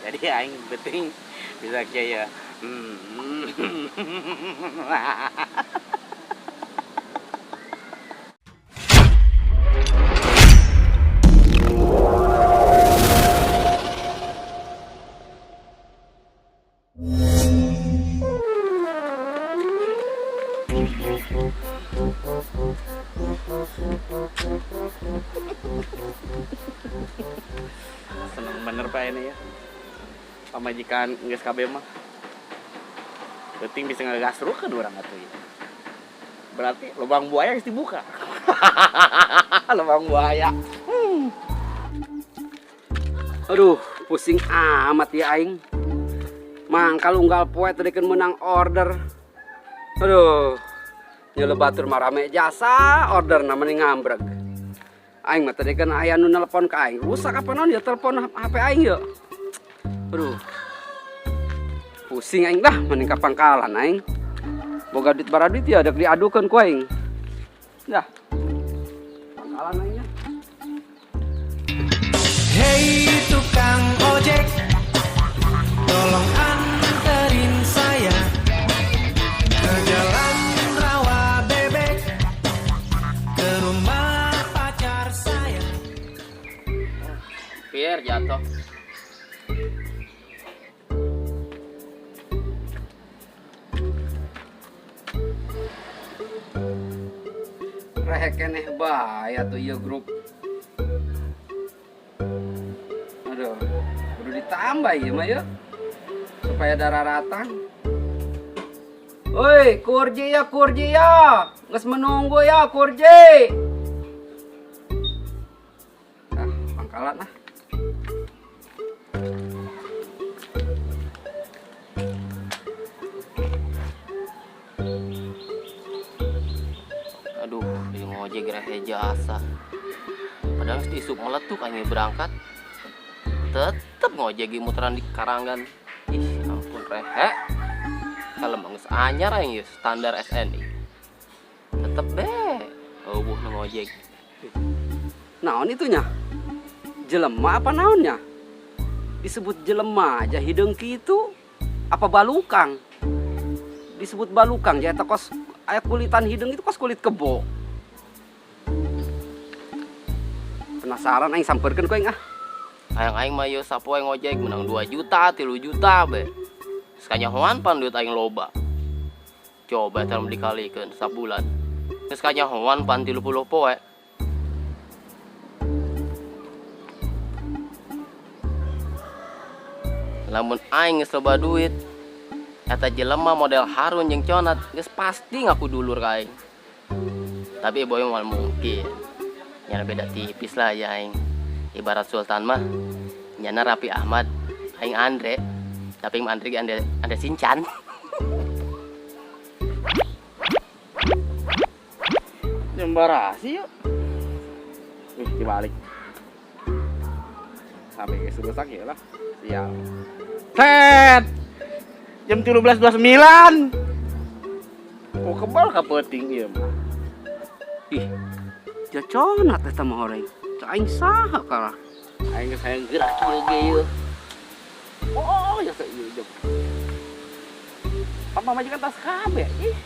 Jadi aing penting bisa kieu ya. Seneng bener Pak ini ya. Pamajikan geus kabeh mah. Penting bisa ngegasrukeun urang atuh ieu. Berarti lubang buaya geus dibuka. Lubang buaya. Aduh, pusing amat ya aing. Mangkal unggal poe tadi kan menang order. Aduh, nyele batur mah rame jasa order namanya ngambreg. Aing mah tadi kan aya nu nelpon ka aing. Rusak apa naon ya telepon HP aing ya. Aduh. Pusing aing dah mending ka pangkalan aing. Boga duit bara duit ya dek diadukeun ku aing. Dah. Pangkalan aing nya. Hei tukang ojek, tolong anterin saya ke Jalan Rawa Bebek, ke rumah pacar saya. Pierre jatuh. Rehek keneh bae atuh ieu grup. Aduh, kudu ditambah ieu mah ya. Supaya darah ratang. Oi, kurji ya, kurji ya. Geus menunggu ya, kurji. Ah, pangkalan ah. Aduh, di ngojek rehe jasa. Padahal mesti isuk meletuk aing berangkat. Tetep ngojek ge muteran di Karanggan. Ih, ampun rehe. Kalau geus anyar aing ieu standar SNI. Tetep be eueuh nu ngojek. Naon itunya? Jelema apa naonnya? Disebut jelema aja hideung kitu. Apa balukang? Disebut balukang ja eta kos aya kulitan hideung itu kos kulit kebo. Penasaran aing sampeurkeun ku aing ah. Hayang aing mah ieu sapoe ngojek menang 2 juta, 3 juta be. Geus kanyahoan pan duit aing loba. Coba eta mun dikalikeun sabulan. Geus kanyahoan pan 30 poe. Lamun aing geus loba duit, eta jelema model Harun jeung Conat geus pasti ngaku dulur ka aing. Tapi boy moal mungkin. Nyana beda tipis lah ya aing. Ibarat Sultan mah nyana Raffi Ahmad, aing Andre. Tapi aing Andre ge Andre Sinchan. Jembarasi yuk. Ih, dibalik. Sampai geus rusak ya lah. Sial. Set. Jam 13.29. Oh, kebal ka peuting ieu mah. Ih. Jaconat eta mah horeng. Cak aing saha kalah. Aing geus hayang gerak ieu ge ieu. Oh, ya sa ieu jam. Papa majikan tas kabeh ih.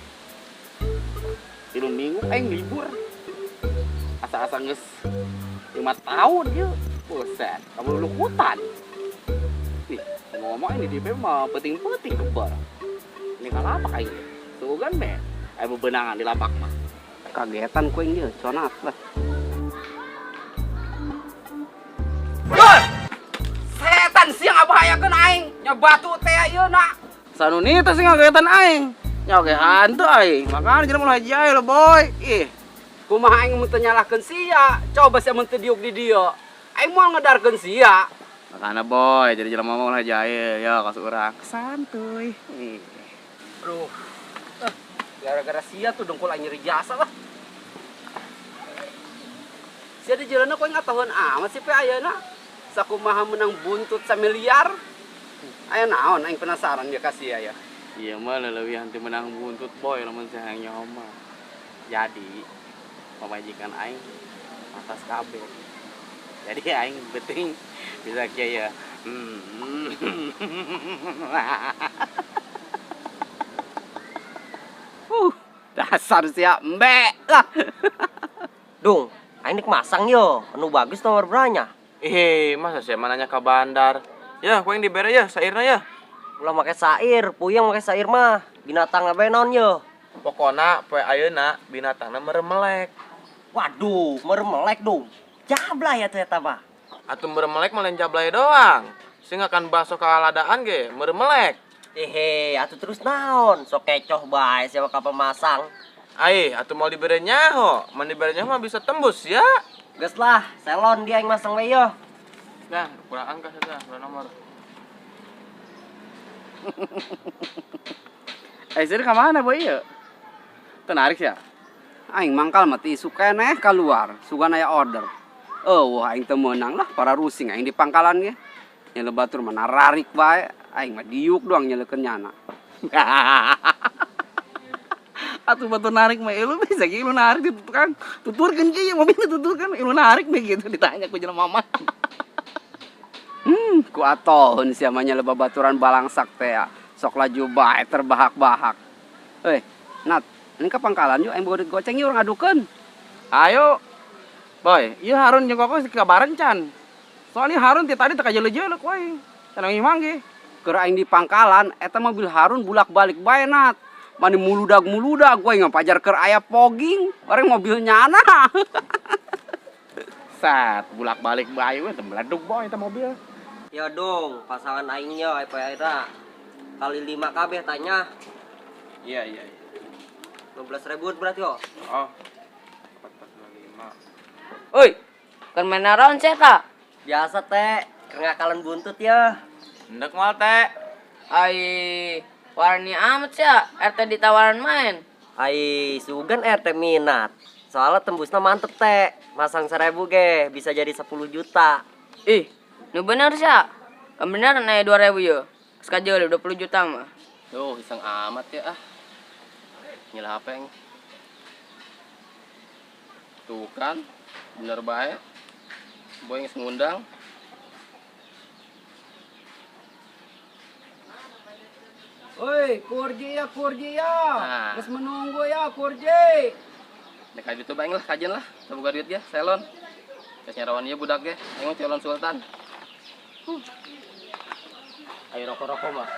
3 minggu aing libur. Asa-asa geus 5 tahun ieu. Buset, kamu lukutan. Ih, ngomong-ngomong ini di DP mah penting-penting kebal. Ini ka lapak aing. Sugan be. Aya bebenangan di lapak mah. Kagetan ku aing ieu, conat lah. Dur! Setan siang abahayakeun aing, nya batu teh ieu na. Sanuni teh sing ngagetan aing. Nya oge hantu aing. Makanya jelema ulah hiji ae lo boy. Ih, kumaha aing mun teu nyalahkeun sia? Coba sia mun teu diuk di dieu. Aing moal ngedarkeun sia. Makana boy, jadi jelema mah ulah hiji ae ya kos urang. Santuy. Ih. Aduh. Gara-gara sia tuh dengkul aing nyeri jasa lah. Sia di jalan kok ngatahuan amat sih pe ayeuna. Sakumaha menang buntut samiliar. Aya naon aing penasaran dia kasih ya. Iya mah leuwih hanti menang buntut boy lamun saya nyaho mah. Jadi pamajikan aing atas kabeh. Jadi aing penting bisa kieu ya. Dasar sia embe lah. Dung, aing nek masang yo, anu bagus nomor beranya. Eh, masa sih nanya ke bandar? Ya, ku yang dibere ya, sairna ya. Ulah make sair, puyeng make sair mah. Binatang apa naon yo? Pokona poe ayeuna binatangna meremelek. Waduh, merem melek dong. Jablay ya eta mah. Atuh meremelek mah lain jablay doang. Sing akan baso kaladaan ge meremelek. Ehe, atuh terus naon? Sok kecoh bae siapa ka pemasang. Ai, atuh mau dibere nyaho, mun dibere nyaho mah bisa tembus ya. Geus lah, selon dia yang masang we yo. Nah, kurang angka saja, kurang nomor. Eh, sini ke mana boy ieu? Teu narik sia. Aing mangkal mah ti isuk keneh keluar, sugan aya order. Oh, wah aing teu meunang lah, para rusing aing di pangkalan ge. Nyele batur mah nararik bae, aing mah diuk doang nyeleukeun nyana. Atuh batu narik mah lu bisa ge lu narik di tukang. Tuturkeun ge ieu mobilnya tuturkeun, lu narik mah gitu ditanya ku jelema mah. Ku atohun sia mah nyele babaturan balangsak teh ya. Sok laju bae terbahak-bahak. Eh, Nat, ini ke pangkalan yuk, aing boga duit goceng yuk urang adukeun. Ayo. Boy, ieu Harun jeung Koko kabaran can. Soalnya Harun ti tadi teu kajeuleuh-jeuleuh ku aing. Can manggih. Keur aing di pangkalan, eta mobil Harun bulak-balik bae Nat. Mani muludag-muludag gue ngapajar keur aya fogging, bareng mobil nyana. Sat, bulak-balik bae we teu meleduk boy eta mobil. Yo dong, pasangan aing yo poe ayeuna. Kali 5 kabeh tanya. Iya, iya, iya. 15 ribu berarti yo. Oh. 4 4 5. Oi, kan main naon sih ta? Biasa teh, ngakalan buntut ya. Ndek moal teh. Ai, warni amat sih ya, RT ditawaran main. Ai, sugan RT minat. Soalnya tembusnya mantep teh. Masang 1000 ge bisa jadi 10 juta. Ih, nu bener sih ya. Kan bener naik 2000 yo. Sekajel 20 juta mah. Tuh, iseng amat ya ah. Nyala HP yang. Tuh kan, bener baik. Boy geus ngundang. Oi, kurji ya, kurji ya. Nah. Geus menunggu ya, kurji. Nek ka ditu bae lah kajian lah, teu boga duit ge, selon. Geus nyarawan ieu budak ge, aing mah calon sultan. Ayo rokok-rokok mah.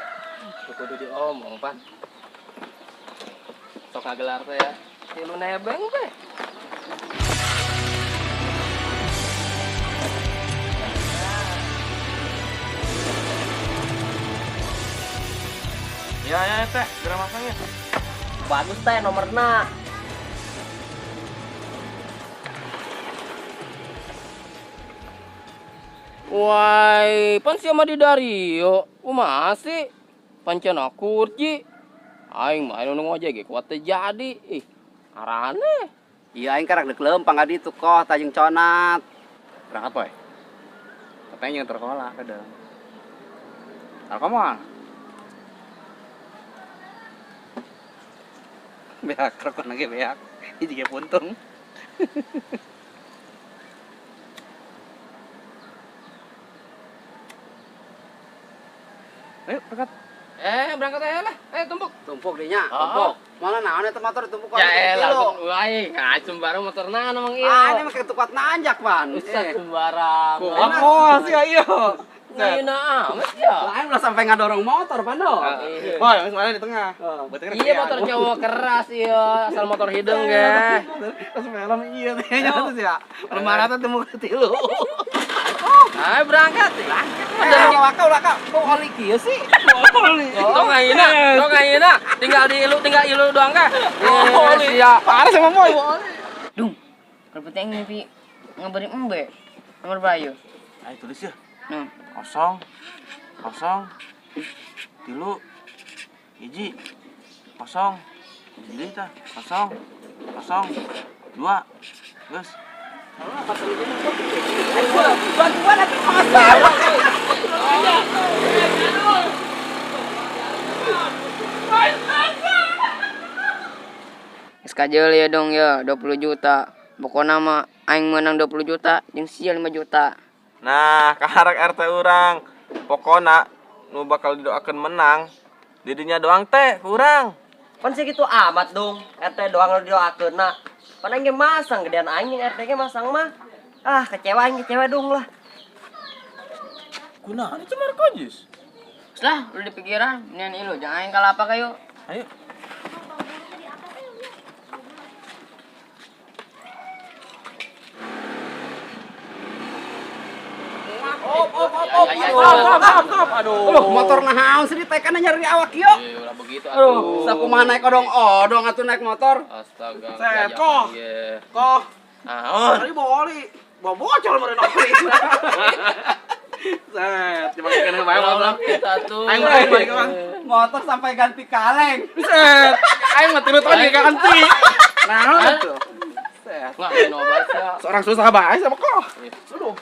Teu kudu diomong pan. Sok ngagelar teh ya. Tilu nebeng teh. Ya, ya, teh, geura masangnya. Bagus teh nomorna. Wai, pan sia mah di Dario. Kumaha sih? Pancen kurji. Aing mah anu ngojek ge kuat teu jadi. Ih, arane. Iya, aing karak dek leumpang ka ditu koh tajeng conat. Berangkat boy. Tapi aing jeung terkola kadang. Kalau moal. Beak rokok lagi beak. Ini juga puntung. Ayo berangkat. Berangkat aja lah. Tumpuk. Tumpuk dinya, Oh. tumpuk. Malah naon eta motor tumpuk Ya elah, wai, ngacem bareng motor naon emang ieu. Ah, ini mah ketupat nanjak, Pan. Usah sembarang. Kuat moal sih ayo. Ngayeuna amat ya. Lain ulah sampai ngadorong motor, Pan. Boy, wis mana di tengah. Berarti kan Iya motor cowok keras iya, asal motor hidung ge. Terus film iya teh nya tuh ya. Lemara teh temu tilu. Ayo berangkat. Berangkat. Ulah ulah kok oli kieu sih? Oli. Tong ayeuna, tong ayeuna, tinggal di ilu, tinggal ilu doang kah? Oli. Siap. Parah sama boy. Dung, kalau penting mimpi ngabarin embe. Nomor bayu. Ayo tulis ya. Nah, 0 0 3 1 0 1 tah 0 0 2 geus. Bantuan atuh masa. sekajel ya dong ya 20 juta. Pokoknya mah aing menang 20 juta jeung sia 5 juta. Nah, kaharek RT urang. Pokona nu bakal didoakeun menang. Didinya doang teh kurang. Pan sih gitu amat dong. RT doang lu didoakeun na. Pan aing ge masang gedean aing jeung RT ge masang mah. Ah, kecewa aing kecewa dong lah. Kunaon itu Markojis? Lah, lu dipikiran, nian ilu jangan aing kalah apa kayu. Ayo. Op op op op. Stop stop stop stop. Aduh. Aduh, motor naon sih ditekan nyari awak kieu. Eh, ulah begitu Aduh, sakumaha naik odong-odong atuh naik motor. Astaga. Set, koh. Iya. Koh. Naon? Tadi bawa oli. Bawa bocor meureun oli. Set, dimakeun bae motor. Kita tuh. Aing mah aing balik bang. Motor sampai ganti kaleng. Set. Aing mah 3 tahun juga ganti. Naon tuh? Set. Nggak main obat ya. Seorang susah bae sama koh. Aduh.